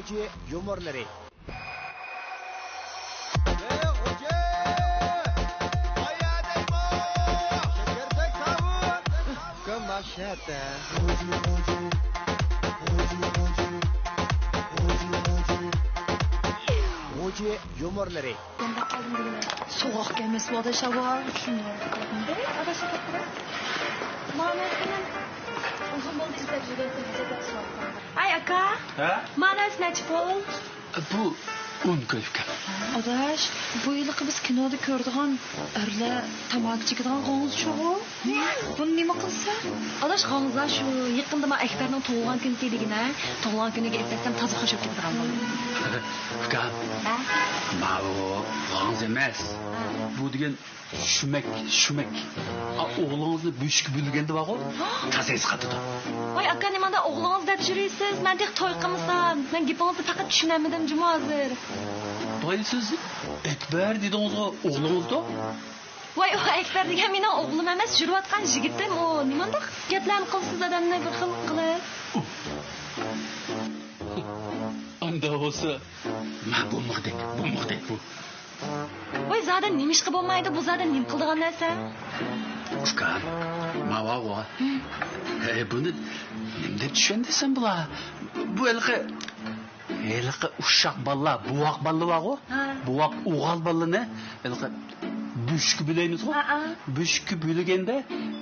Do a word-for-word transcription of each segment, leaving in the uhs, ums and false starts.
يۇمۇرلىرى. ئەي، غوجى! قايەردەيمۇ؟ شەكەرتەك ساۋۇت! كۆماشەتە. غوجى يۇمۇرلىرى. سوغۇق ئەمەسمۇ ئاداش ھاۋا؟ شۇنداق. ئەي، ئاداش، مانا سېنىڭ ئۇزۇن بولدى ئىزدەپ يۈرگەن. ئاي ئاكا. ھە؟ مانا نەچچە پۇل؟ بۇ ئون كوي ئۇكام. ئاداش، بۇ ھېلىقى بىز كىنودا كۆرىدىغان ئەرلەر تاماكا چېكىدىغان غوڭزىچۇغۇ. بۇنى نېمە قىلسا؟ ئاداش، غوڭزا شۇ يېقىندا ما ئەكبەرنىڭ تۇغۇلغان كۈنى كېلىدىكەن ھە. تۇغۇلغان كۈنىگە ئەتەسلەم تازا خۇش بولۇپ كېتىدىغان بولدى. ئۇكام، ھە؟ ماۋۇ غوڭزا ئەمەس. ھە. بۇ دېگەن شۈمەك، شۈمەك. ئا، ئوغلىڭىزنى بۆشۈككە بۆلگەندە بارغۇ، تازا ھېس قاتىدۇ. ۋاي ئاكا، نېمانداق ئوغلىڭىز دەپ يۈرىسىز؟ مەن تېخى توي قىلمىسام. مەن گېپىڭىزنى پەقەت چۈشىنەلمىدىم جۇمۇ ھازىر. ۋاي سىز ئەكبەر دېدىڭىزغۇ، ئوغلىڭىزدۇ؟ ۋاي ئۇ ئەكبەر دېگەن مېنىڭ ئوغلۇم ئەمەس، يۈرۈۋاتقان يىگىتىم ئۇ. نېمانداق گەپلەرنى قىلىسىز ئادەمنى بىر خىل قىلىپ. ئاندا بولسا، ما بولمىغۇدەك، بولمىغۇدەك بۇ. ۋاي زادى نېمىشقا بولمايدۇ؟ بۇ زادى نېمە قىلىدىغان نەرسە؟ ئۇكام، ماۋۇ. ھە، بۇنى نېمە دەپ چۈشەندۈرسەم بولا؟ بۇ ھېلىقى، ھېلىقى ئۇششاق بالىلار، بوۋاق بالىلار بارغۇ؟ ھە. بوۋاق ئوغۇل بالىنى ھېلىقى بۆشۈككە بۆلەيمىزغۇ؟ ھە، ھە. بۆشۈككە بۆلگەندە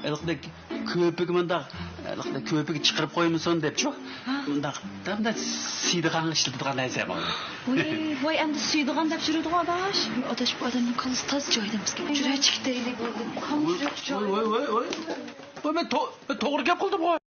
ھېلىقىدەك كۆپۈكى مۇنداق، ھېلىقىدەك كۆپۈكى چىقىرىپ قويمىسۇن دەپچۇ. ھە. مۇنداق، مۇنداق سىيدىغانغا ئىشلىتىدىغان نەرسە بار. ۋاي، ۋاي، ئەمدى سۈيىدىغان دەپ يۈرىدىغۇ ئاداش. ئاداش، بۇ ئادەمنىڭ كاللىسى تازا جايىدا ئەمەسكەن. يۈرەك چىقتى. ۋاي، ۋاي، ۋاي، ۋاي. ۋاي، مەن تو-، مەن توغرا گەپ قىلدىمغۇ.